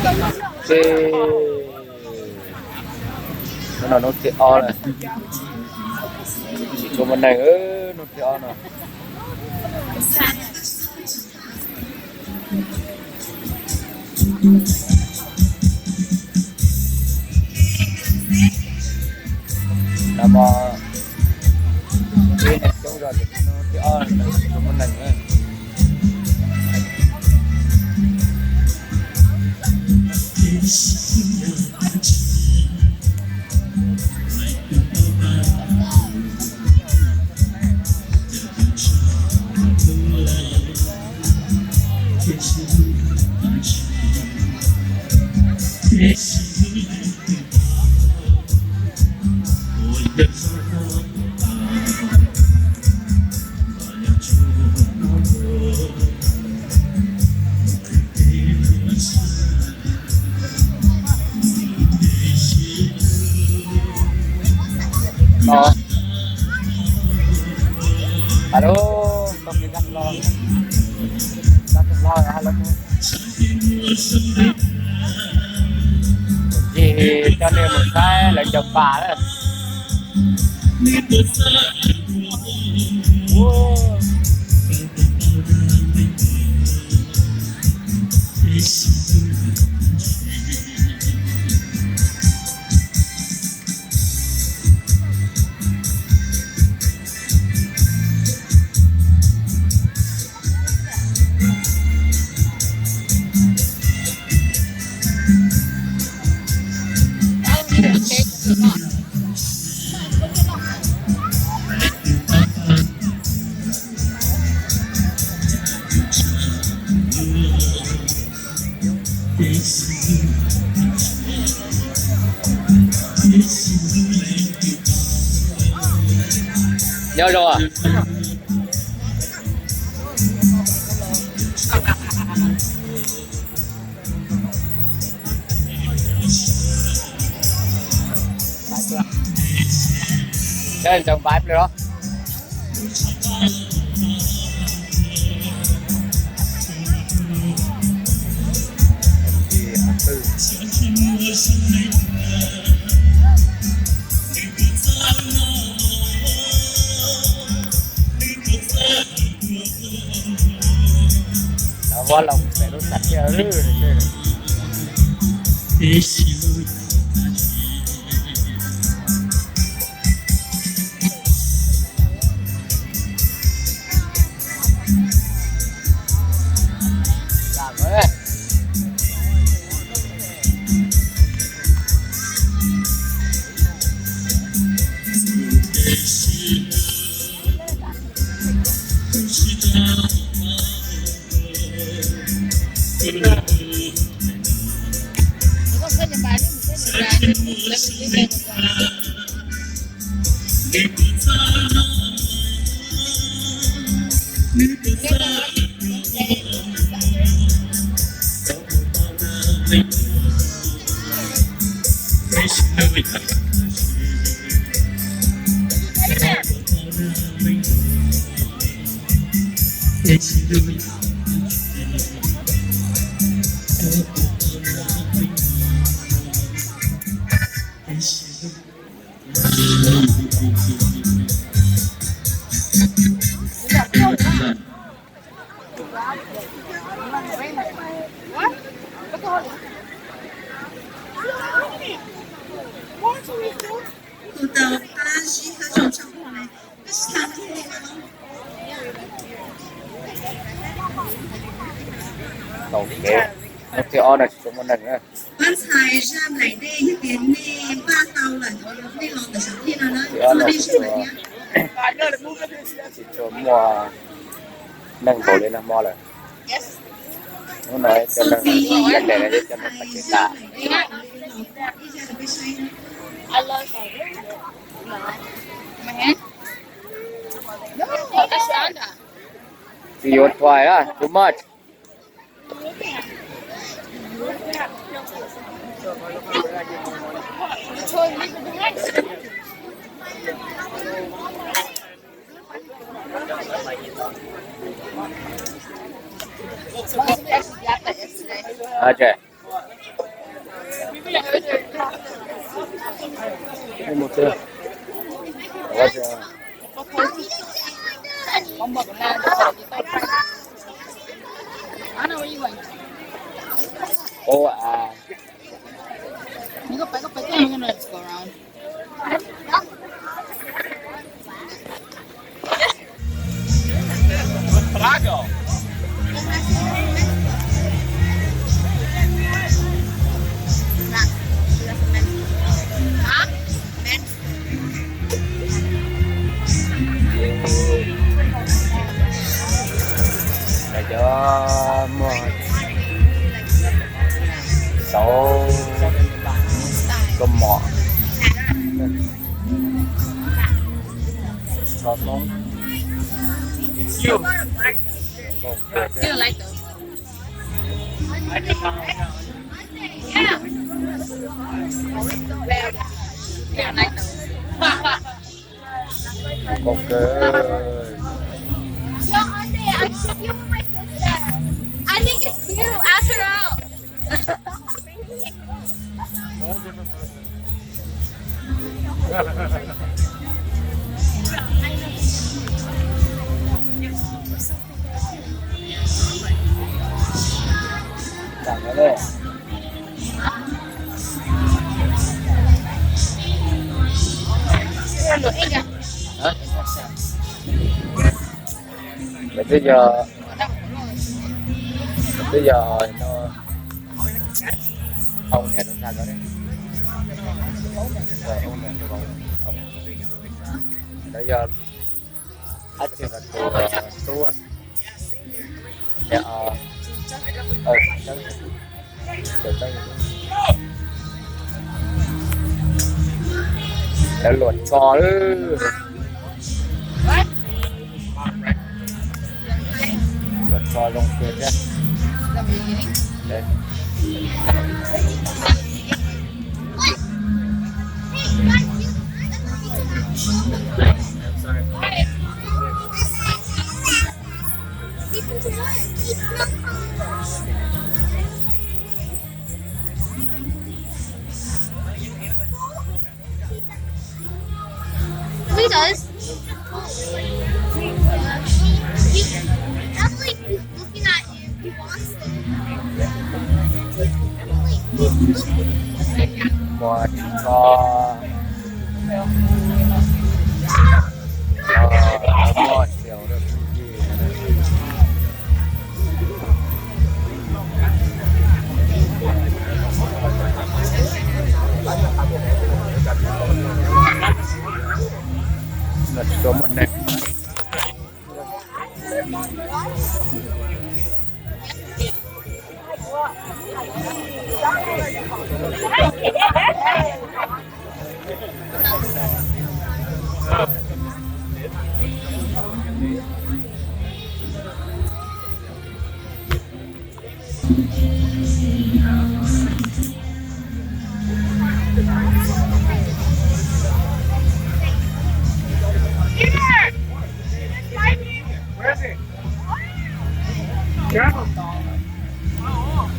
Ces hnub no hnub thib ob lawm, tsis tshua muaj neeg, hnub thib ob no. Nag hmo ib neeg coob zog tiam sis hnub thib ob lawm tsis tshua muaj neeg na. Alo, tau kev dab lo, dab lo, alo. Kuv coj nej mus saib lawv cov pas lawm. Nyob zoo. Seb nrog pab pliag los. Lawv ua los pem lub tag thiaj. Tus tau qab zib qab zoo tshaj qub na. Tau kev, hnub thib ob no tsis tshua muaj neeg na. Pab ntxhais zaj nplaim dej yog tias nej npaj tau lawm, nej los ntawm saum thij no na, nej zaj nplaim thiab. Tsis tshua muaj neeg npaum li nag hmo lawm. Hnub no cov neeg cov nplaim no cov neeg tag kev tas. Tsis yuav thuais, too much. Ua tse, Ua tiag. Ua a. Cov muag xauv kua mom, tso Hmoob. Koj kawg. Lawv twb yog, lawv twb yog no, ua niam rau ntxa ko, ua niam rau, lawv yog ab tsi tus tub, niam, lawv luam tsho, luam tsho zoo kawg thiab. He does. He, I'm like looking at him. He wants it. I'm like, he's looking. Muaj tsis txhob, muaj tsis txhob.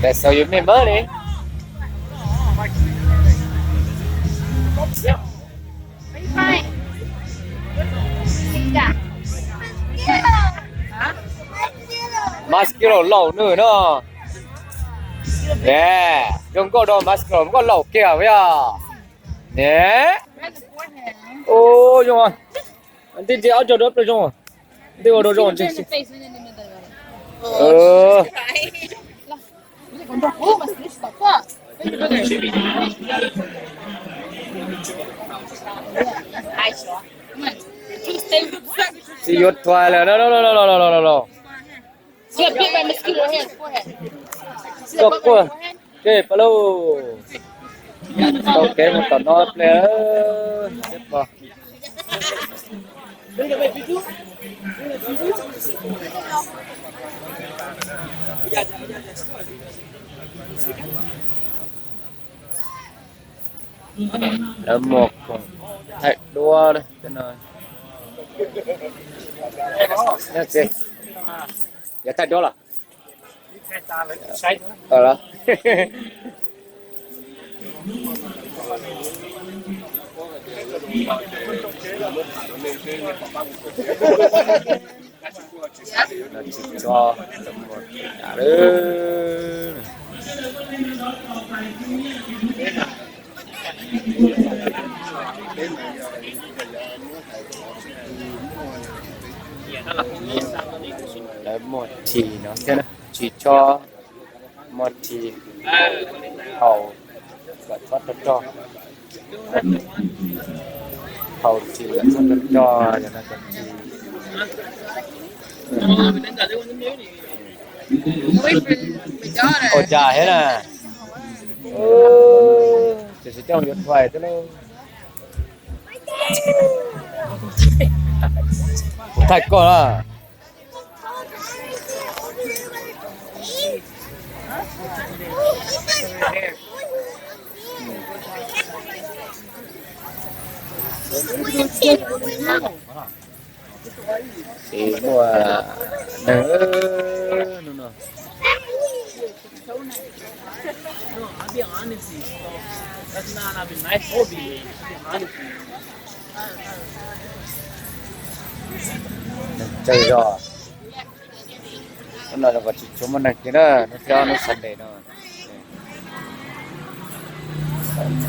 That's how you make money. Mas kilo laus nws no. Ne, zoo nkauj rau mas kilo nkauj laus kiag yog. Ne. Ua zoo. Ntij ntij ob co rau plaws zoo. Ntij ua rau zoo. Tsis yuav thuam lawm no. Koj quaj, kej pab lauj. Tau kev mus tom no ple. Lawv muag khoom thaij duab no. Yog thaij duab los? Tsis tso, lawv muaj ris no thiab na, tsis tso, muaj ris, haus kom txhob rog rog, haus ris kom txhob rog rog, yog no kom ris. Ua cas thiab na? Tiam sis coj mus yuav thuais xwb lauj. Kuv thaij koj na. Ces muaj neeg no. Neeg tsawg zog. Hnub no los tsis tshua muaj neeg kiag na, hnub thib ob hnub Sunday no. Tsis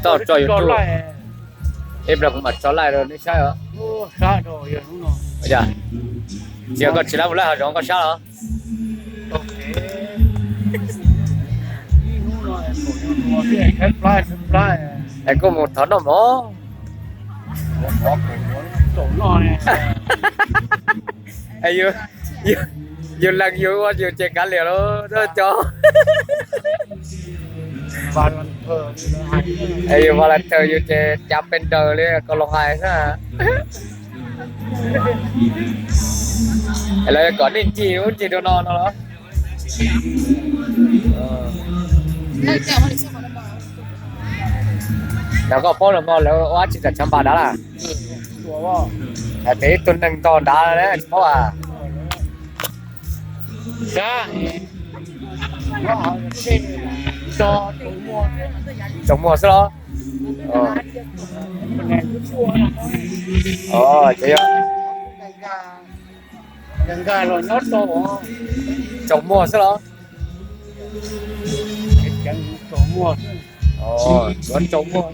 tau tso YouTube. Ib pliag kuv mam tso laij rau nej saib os. Tsis yog koj tsis laib mus laij ho zoov koj sab los? Es koj mus thov noj mov. Yus lees yus ua yus ces kav liam los cov. Yus Volunteer yus ces cav pes daws li koj los hais xwb. Lawv kom nej ncig ub ncig rau no no los? Yog koj paub los mas lawv ua dab tsi tam tshav npas dav lawm? Hais tias ib tug neeg ntog dav tsis paub as. Tsaus muag xwb los? Ces yog tsaus muag xwb los? Tsuav tsaus muag.